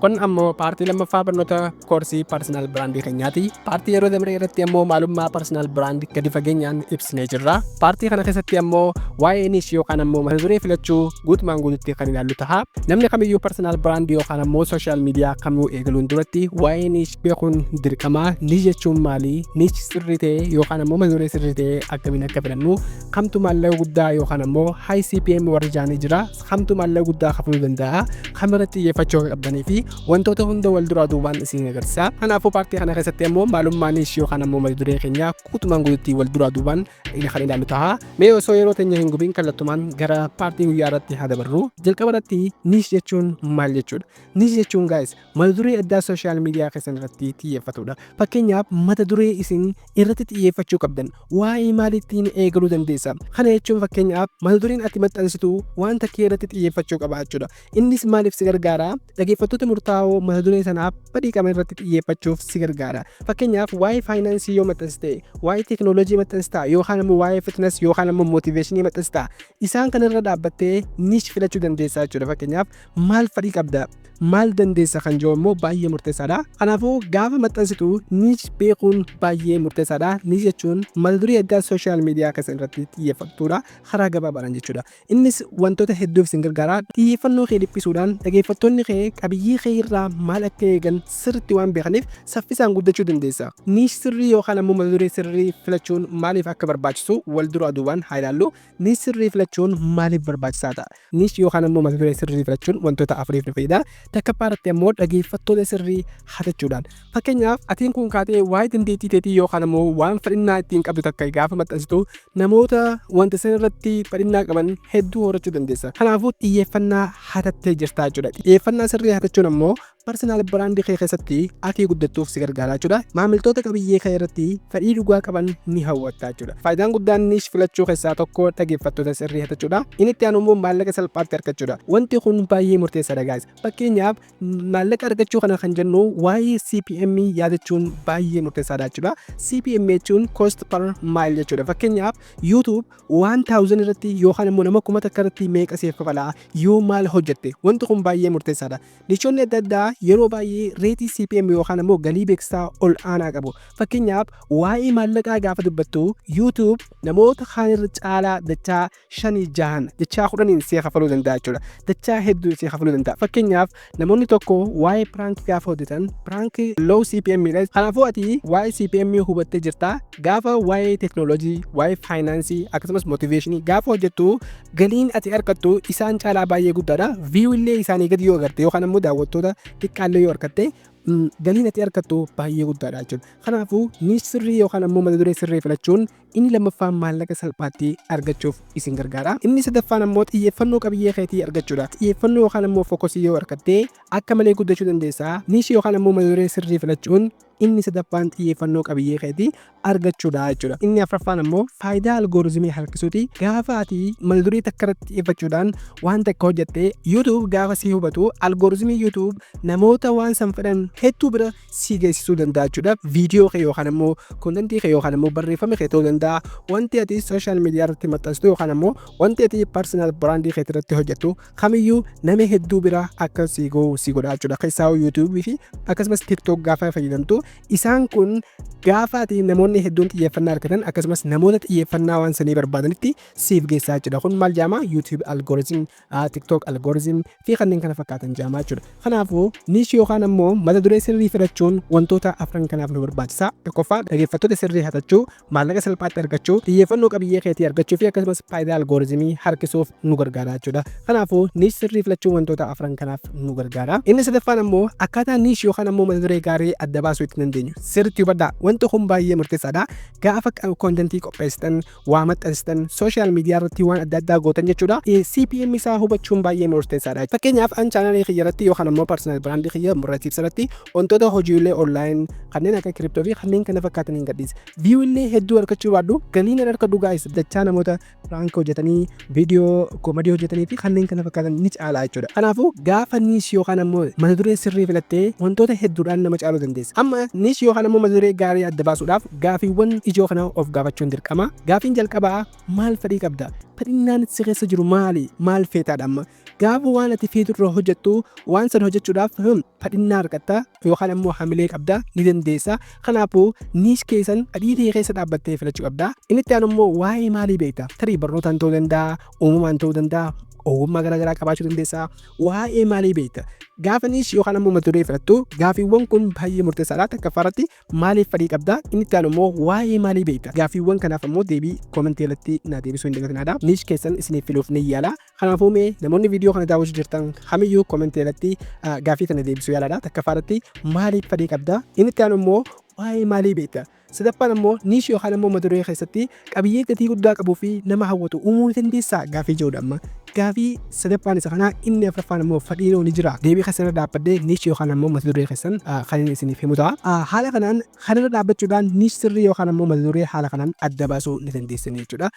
Kun ammoo paartii lammaffaa barnoota koorsii personal brandii keenyaati. Paartii yeroo dabree irratti ammoo maalummaa personal brandii gadi fageenyaan ibsinee jirra. Paartii kana keessatti ammoo waa'ee niche yookaan ammoo mata duree filachuu guutumaan guututti kan ilaallu ta'a. Namni kamiyyuu personal brandii yookaan ammoo social media kamuu eegaluun duratti waa'ee niche beekuun dirqama. Niche jechuun maali? Niche sirrii ta'e yookaan ammoo mata duree sirrii ta'e akkamiin akka filannu, kamtu maallaqa guddaa yookaan ammoo high CPM warri jaanii jira, kamtu maallaqa guddaa kafaluu danda'a, kamirratti xiyyeeffachuu akka qabdanii fi wantoota hunda wal duraa duubaan isin agarsiisa. Kanaafuu paartii kana keessatti ammoo maalummaa niche yookaan ammoo mata duree keenya guutumaan guututti wal duraa duubaan kan ilaallu ta'a. Mee osoo yeroo teenya hin gubiin kallattumaan gara paartii guyyaa irratti haa dabarru. Jalqaba irratti niche jechuun maal jechuudha? Niche jechuun, guys, mata duree addaa social media keessan irratti xiyyeeffatudha. Fakkeenyaaf, mata duree isin irratti xiyyeeffachuu qabdan waa'ee maaliittiin eegaluu dandeessa? Kana jechuun, fakkeenyaaf, mata dureen ati maxxansitu wanta kee irratti xiyyeeffachuu qaba jechuudha. Innis maaliif si gargaara? Dhaggeeffattoota murtaa'oo mata duree sanaaf fedhii qaban irratti xiyyeeffachuuf si gargaara. Fakkeenyaaf, waa'ee faayinaansii yoo maxxansite, waa'ee teekinooloojii maxxansita, yookaan immoo waa'ee fitness yookaan immoo motivationii maxxansita. Isaan kanarra dhaabbattee niche filachuu dandeessa jechuudha. Fakkeenyaaf, maal fedhii qabda? Maal dandeessa kan jiru immoo baay'ee murteessaadha. Kanaafuu gaafa maxxansitu niche beekuun baay'ee murteessaadha. Niche jechuun mata duree addaa social media keessan irratti xiyyeeffatudha. Karaa gabaabaadhaan jechuudha. Innis wantoota hedduuf isin gargaara. Xiyyeeffannoo kee dhiphisuudhaan dhaggeeffattoonni kee qabiyyee kee irraa maal akka eegan sirriitti waan beekaniif saffisaan guddachuu dandeessa. Niche sirrii yookaan ammoo mata duree sirrii filachuun maaliif akka barbaachisu wal duraa duubaan haa ilaallu. Niche sirrii filachuun maaliif barbaachisaa ta'a? Niche yookaan ammoo mata duree sirrii filachuun wantoota afuriif nu fayyada. Takkaffaa irratti ammoo dhaggeeffattoota sirrii hatachuudhaan. Fakkeenyaaf, atiin kun kaatee waa'ee dandeettii teetii yookaan ammoo waan fedhinnaa ittiin qabdu takka gaafa maxxansitu, namoota wanta san irratti fedhinnaa qaban hedduu horachuu dandeessa. Kanaafuu xiyyeeffannaa hatattee jirta jechuudha. Xiyyeeffannaa sirrii hatachuun ammoo personal brandii kee keessatti ati guddattuuf si gargaara jechuudha. Maamiltoota qabiyyee kee irratti fedhii dhugaa qaban ni hawwatta jechuudha. Faayidaan guddaan niche filachuu keessaa tokko dhaggeeffattoota sirrii hatachuudha. Inni itti aanu immoo maallaqa salphaatti argachuudha. Wanti kun baay'ee murteessaadha, guys. Fakkeenyaaf, maallaqa argachuu kana kan jennu waa'ee CPM yaadachuun baay'ee murteessaadha jechuudha. CPM jechuun cost per mile jechuudha. Fakkeenyaaf, YouTube 1000 irratti yookaan immoo nama 1000 irratti meeqa siif kafalaa yoo maal hojjette? Wanti kun baay'ee murteessaadha. Nichoonni adda addaa yeroo baay'ee rateii CPM yookaan immoo galii beeksisaa ol aanaa qabu. Fakkeenyaaf, waa'ee maallaqaa gaafa dubbattu YouTube namoota kaan irra caalaa dachaa shanii, jahan, dachaa 10n si kafaluu danda'a jechuudha. Dachaa hedduu si kafaluu danda'a. Fakkeenyaaf, namoonni tokko waa'ee prankii gaafa hojjetan prankii low CPM dha. Kanaafuu ati waa'ee CPM hubattee jirta. Gaafa waa'ee teeknooloojii, waa'ee faayinaansii akkasumas motivationii gaafa hojjettu galiin ati argattu isaan caalaa baay'ee guddaadha. View illee isaanii gadi yoo agarte yookaan immoo daawwattoota xiqqaallee yoo argatte, galiin ati argattu baay'ee guddaadha jechuudha. Kanaafuu niche sirrii yookaan ammoo mata duree sirrii filachuun inni lammaffaan maallaqa salphaatti argachuuf isin gargaara. Inni sadaffaan ammoo xiyyeeffannoo qabiyyee keetii argachuudha. Xiyyeeffannoo yookaan ammoo focusii yoo argatte akka malee guddachuu dandeessa. Niche yookaan ammoo mata duree sirrii filachuun inni sadaffaan xiyyeeffannoo qabiyyee keetii argachuudha jechuudha. Inni afuraffaan ammoo faayidaa algorithmii harkisuuti. Gaafa ati mata duree takka irratti xiyyeeffachuudhaan waan takka hojjette, YouTube gaafa si hubatu algorithmii YouTube namoota waan san fedhan hedduu bira si geessisuu danda'a jechuudha. Viidiyoo kee yookaan ammoo contentii kee yookaan ammoo barreeffama kee ta'uu danda'a. Wanti ati social media irratti maxxansitu yookaan ammoo wanti ati personal brandii kee irratti hojjettu kamiyyuu nama hedduu bira akka si gahu si godha jechuudha. Keessaa YouTube fi akkasumas TikTok gaafa fayyadamtu, isaan kun gaafa ati namoonni hedduun xiyyeeffannaa argatan akkasumas namoota xiyyeeffannaa waan sanii barbaadanitti siif geessaa jechuudha. Kun maal jedhama? YouTube algorithm, TikTok algorithm fi kanneen kana fakkaatan jedhama jechuudha. Kanaafuu niche yookaan ammoo mata duree sirrii filachuun wantoota afran kanaaf nu barbaachisa. Tokkoffaa, dhaggeeffattoota sirrii hatachuu, maallaqa salphaatti argachuu, xiyyeeffannoo qabiyyee keetii argachuu fi akkasumas faayidaa algorithmii harkisuuf nu gargaara jechuudha. Kanaafuu niche sirrii filachuun wantoota afran kanaaf nu gargaara. Inni sadaffaan ammoo akkaataa niche yookaan ammoo mata duree gaarii adda baasuu itti dandeenyu. Sirriitti hubadhaa. Wanti kun baay'ee murteessaadha. Gaafa contentii qopheessitan, waa maxxansitan, social media irratti waan adda addaa gootan jechuudha. CPM isaa hubachuun baay'ee murteessaadha. Fakkeenyaaf, an channelii kiyya irratti yookaan ammoo personal brandii kiyya muratiif irratti wantoota hojiilee online kanneen akka crypto fi kanneen kana fakkaatan hin gadhiisa. View illee hedduu argachuu baadhu, galiin an argadhu, guys, dachaa namoota prank hojjetanii, viidiyoo comedy hojjetanii fi kanneen kana fakkaatan ni caala jechuudha. Kanaafuu gaafa niche yookaan ammoo mata duree sirrii filattee wantoota hedduudhaan nama caaluu dandeessa. Amma niche yookaan ammoo mata duree gaarii adda baasuudhaaf gaafiiwwan ijoo kana of gaafachuun dirqama. Gaafiin jalqabaa, maal fedhii qabda? Fedhinnaan si keessa jiru maali? Maal feetaadha amma? Gaafa waan ati feetu irra hojjettu, waan sana hojjechuudhaaf fedhinnaa argatta yookaan ammoo hamilee qabda, ni dandeessa. Kanaafuu niche keessan fedhii ta'e keessa dhaabbattee filachuu qabda. Inni itti aanu immoo waa'ee maalii beekta? Tarii barnootaan ta'uu danda'a, uumamaan ta'uu danda'a, ogummaa garaagaraa qabaachuu dandeessa. Waa'ee maalii beekta? Gaafa niche yookaan ammoo mata duree filattu, gaafiiwwan kun baay'ee murteessaadha. Takkaffaa irratti maaliif fedhii qabda? Inni itti aanu immoo waa'ee maalii beekta? Gaafiiwwan kanaaf ammoo deebii koomentii irratti na deebisuu hin dagatinaadha. Niche keessan isiniif filuuf ni yaala. Kanaafuu mee namoonni viidiyoo kana daawwachuu jirtan kamiyyuu koomentii irratti gaafii tana deebisuu yaalaadha. Takkaffaa irratti maaliif fedhii qabda? Inni itti aanu immoo waa'ee maalii beekta? Sadaffaan ammoo niche yookaan ammoo mata duree keessatti qabiyyee gatii guddaa qabuu fi nama hawwatu uumuu ni dandeessaa? Gaafii jedhudha amma. Gaafii sadaffaan isa kana. Inni afuraffaan immoo fedhiin ni jira. Deebii keessan irra dhaabbadhee niche yookaan ammoo mata duree keessan kan inni isiniif himu ta'a. Haala kanaan kanarra dhaabbachuudhaan niche sirrii yookaan ammoo mata duree haala kanaan adda baasuu ni dandeessanii jechuudha.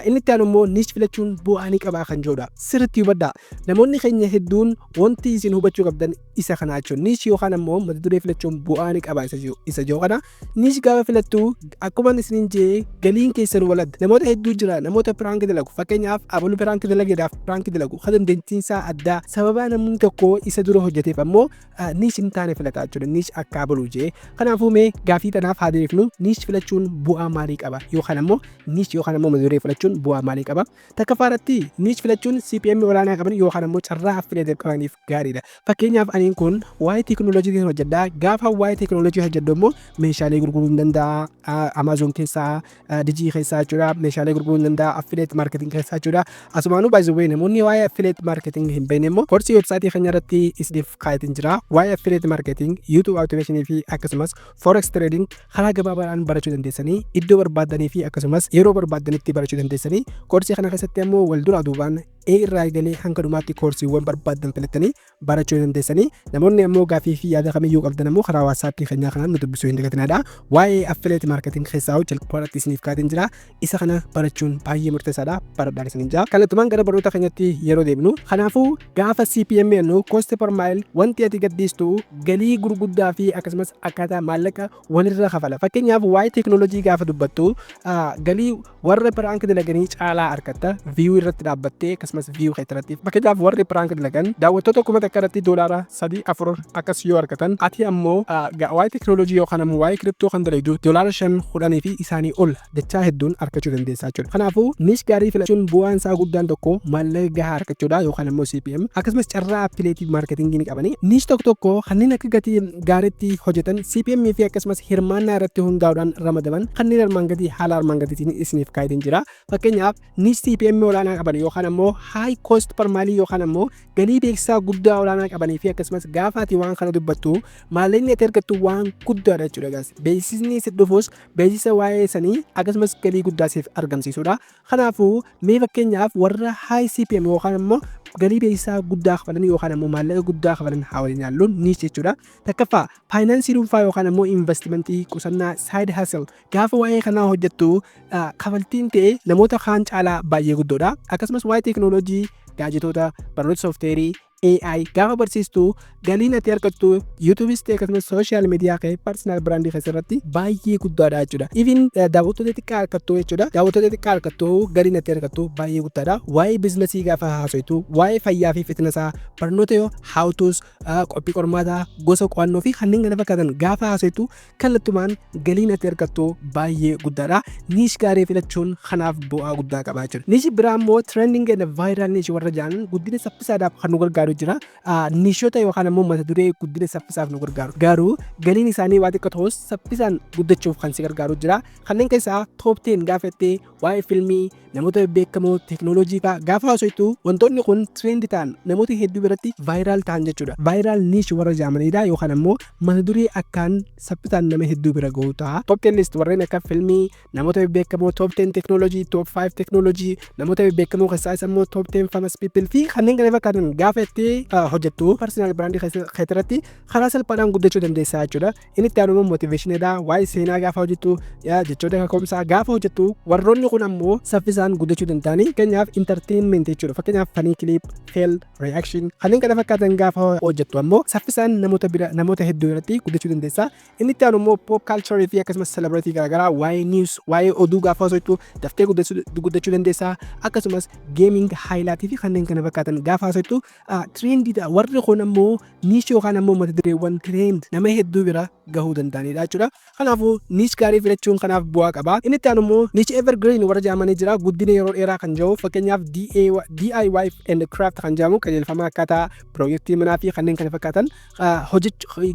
Inni itti aanu immoo niche filachuun bu'aa ni qabaa kan jedhudha. Sirriitti hubadhaa. Namoonni keenya hedduun wanti isin hubachuu qabdan isa kana jechuudha. Niche yookaan ammoo mata duree filachuun bu'aa ni qabaa isa jiru kana. Niche gaafa filattu, akkuma isiniin jee, galiin keessan waladda. Namoota hedduu jira, namoota prank dalagu. Fakkeenyaaf, abalu prank dalageedhaaf prank dalagu. Kan dandeettiin isaa addaa, sababa namni tokko isa dura hojjeteef ammoo niche hin taane filataa jechuudha. Niche akka abaluu jee. Kanaafuu mee gaafii tanaaf haa deebifnu: niche filachuun bu'aa maalii qaba? Yookaan ammoo niche yookaan ammoo mata duree filachuun bu'aa maalii qaba? Takkaffaa irratti niche filachuun CPM olaanaa qaban yookaan ammoo carraa affiliate qabaniif gaariidha. Fakkeenyaaf, aniin kun waa'ee teekinooloojiitiin hojjedha. Gaafa waa'ee teekinooloojii hojjedhu immoo meeshaalee gurguruu hin danda'a. Amazon keessaa, Dijii keessaa jechuudha. Meeshaalee gurguruu hin danda'a. Affiliate marketing keessaa jechuudha. Asumaanuu, by the way, namoonni waa'ee affiliate marketing hin beekne immoo koorsii websaayitii keenya irratti isiniif kaayatiin jira. Waa'ee affiliate marketing, YouTube automation fi akkasumas forex trading karaa gabaabaadhaan barachuu dandeessanii, iddoo barbaaddanii fi akkasumas yeroo barbaaddanitti barachuu dandeessanii. Koorsii kana keessatti ammoo wal duraa duubaan A irraa eegalee hanga dhumaatti koorsiiwwan barbaaddan filattanii barachuu dandeessanii. Namoonni ammoo gaafii fi yaada kamiyyuu qabdan ammoo karaa WhatsAppii keenyaa kanaan nu dubbisuu hin dagatinaadha. Waa'ee affiliate marketing keessaa jalqaba irratti isiniif kaatiin jira. Isa kana barachuun baay'ee murteessaadha. Baradhaan isiniin jira. Kallattumaan gara barnoota keenyatti yeroo deebinu, kanaafuu gaafa CPM jennu, cost per mile, wanti ati gadhiistu galii gurguddaa fi akkasumas akkaataa maallaqa walirra kafala. Fakkeenyaaf, waa'ee teekinooloojii gaafa dubbattu galii warra prank dalaganii caalaa argatta, view irratti dhaabbattee akkasumas view irratti. Fakkeenyaaf, warri prank dalagan daawwattoota 1000 irratti $3, 4 akkas yoo argatan, ati ammoo waa'ee teekinooloojii yookaan ammoo waa'ee crypto kan dalagdu $5, 10 fi isaanii ol dachaa hedduun argachuu dandeessaa jechuudha. Kanaafuu niche gaarii filachuun bu'aan isaa guddaan tokko maallaqa gahaa argachuudha yookaan ammoo CPM, akkasumas carraa affiliate marketingii ni qabani. Niche tokko tokko kanneen akka gatii gaariitti hojjetan, CPM fi akkasumas hirmaannaa irratti hundaa'uudhaan ramadaman kanneen armaan gadii haala armaan gadiitiin isiniif kaayitiin jira. Fakkeenyaaf, niche CPM olaanaa qaban yookaan ammoo high cost per mile yookaan ammoo galii beeksisaa guddaa olaanaa qabanii fi akkasumas gaafa ati waan kana dubbattu maallaqni ati argattu waan guddaadha jechuudha gaas. Beeksisni si dhufus beeksisa waa'ee sanii akkasumas galii guddaa siif argamsiisudha. Kanaafuu mee fakkeenyaaf warra high CPM yookaan ammoo galii beeksisaa guddaa kafalan yookaan ammoo maallaqa guddaa kafalan haa waliin ilaallu, niche jechuudha. Takkaffaa, faayinaansii dhuunfaa yookaan ammoo investimentii, qusannaa, side hustle. Gaafa waa'ee kanaa hojjettu kafaltiin ta'e namoota kaan caalaa baay'ee guddoodha. Akkasumas waa'ee teekinooloojii, gaajetoota, barnoota soofteerii, AI gaafa barsiistu galiin ati argattu YouTubeis ta'e akkasumas social media kee personal brandii keessa irratti baay'ee guddaadha jechuudha. Even daawwattoota xiqqaa argattu jechuudha. Daawwattoota xiqqaa argattu, galiin ati argattu baay'ee guddaadha. Waa'ee biizinasii gaafa haasoftu, waa'ee fayyaa fi fitnessaa, barnoota yoo how-tos, qophii qormaataa, gosa qo'annoo fi kanneen kana fakkaatan gaafa haasoftu kallattumaan galiin ati argattu baay'ee guddaadha. Niche gaarii filachuun kanaaf bu'aa guddaa qaba jechuudha. Niche biraa immoo trending and viral niche warra jedhan guddina saffisaadhaaf kan nu gargaaru jira. Nicheota yookaan ammoo mata duree guddina saffisaaf nu gargaaru. Garuu galiin isaanii waa xiqqoo ta'us saffisaan guddachuuf kan si gargaaru jira. Kanneen keessaa top 10 gaafa jettee waa'ee filmii, namoota beekamoo, teekinooloojii fa'aa gaafa haasoftu, wantoonni kun trend ta'an, namoota hedduu biratti viral ta'an jechuudha. Viral niche warra jedhamanidha yookaan ammoo mata duree akkaan saffisaan nama hedduu bira gahu ta'a. Top 10 list warreen akka filmii, namoota beekamoo, top 10 teekinooloojii, top 5 teekinooloojii, namoota beekamoo keessaa isa immoo top 10 famous people fi kanneen kana fakkaatan gaafa jettee daftee hojjettu personal brandii keetirratti karaa salphaadhaan guddachuu dandeessaa jechuudha. Inni itti aanu immoo motivationiidha. Waa'ee seenaa gaafa hojjettu, jechoota kaka'umsaa gaafa hojjettu, warroonni kun ammoo saffisaan guddachuu danda'anii. Fakkeenyaaf entertainment jechuudha. Fakkeenyaaf funny clip, fail, reaction kanneen kana fakkaatan gaafa hojjettu ammoo saffisaan namoota bira, namoota hedduu irratti guddachuu dandeessa. Inni itti aanu immoo pop culture fi akkasumas celebrity garaagaraa, waa'ee news, waa'ee oduu gaafa hojjettu daftee guddachuu dandeessa. Akkasumas gaming highlight fi kanneen kana fakkaatan gaafa hojjettu trendiidha. Warri kun ammoo niche yookaan ammoo mata dureewwan trend nama hedduu bira gahuu danda'anidha jechuudha. Kanaafuu niche gaarii filachuun kanaaf bu'aa qaba. Inni itti aanu immoo niche evergreen warra jedhamanii jira. Guddina yeroo dheeraa kan jiru, fakkeenyaaf DIY and craft kan jedhamu, qajeelfama akkaataa piroojeektii manaa fi kanneen kana fakkaatan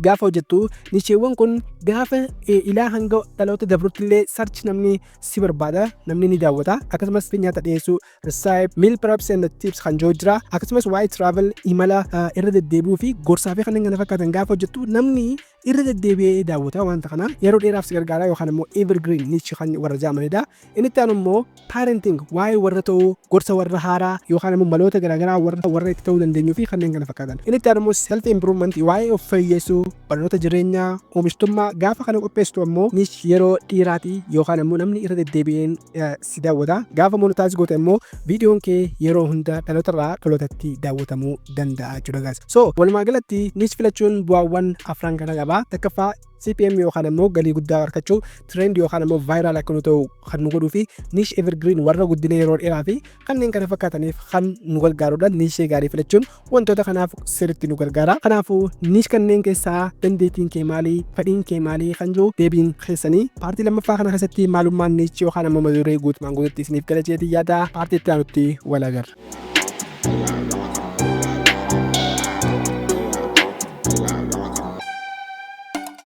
gaafa hojjettu, nicheewwan kun gaafa ilaa hanga dhaloota dabrutti illee search namni si barbaada, namni ni daawwata. Akkasumas nyaata dhiyeessuu, recipe, meal preps and tips kan jiru jira. Akkasumas waa'ee travel, imala irra deddeebi'uu fi gorsaa fi kanneen kana fakkaatan gaafa hojjettu, namni irra deddeebi'ee daawwata. Wanta kana yeroo dheeraaf si gargaara yookaan immoo evergreen niche kan warra jedhamanidha. Inni itti aanu immoo parenting, waa'ee warra ta'uu, gorsa warra haaraa yookaan immoo maloota garaagaraa warra itti ta'uu dandeenyuu fi kanneen kana fakkaatan. Inni itti aanu immoo self improvement, waa'ee of fooyyessuu, barnoota jireenyaa, oomishtummaa gaafa kana qopheessitu ammoo niche yeroo dheeraatii yookaan immoo namni irra deddeebi'een si daawwata. Gaafa monetize goote immoo viidiyoon kee yeroo hunda dhalootarraa dhalootatti daawwatamuu danda'a jechuudha, guys. So walumaa galatti niche filachuun bu'aawwan afran kana qaba. Takkaffaa, CPM yookaan immoo galii guddaa argachuu, trend yookaan immoo viral akka nu ta'u kan nu godhuu fi niche evergreen warra guddina yeroo dheeraa fi kanneen kana fakkaataniif kan nu gargaarudha. Niche gaarii filachuun wantoota kanaaf sirriitti nu gargaara. Kanaafuu niche kanneen keessaa dandeettiin kee maalii, fedhiin kee maalii kan jiru deebiin keessanii. Partii lammaffaa kana keessatti maalummaan niche yookaan immoo mata duree guutumaan guututti isiniif gala jeetii yaada. Partii itti aanutti wal agarra.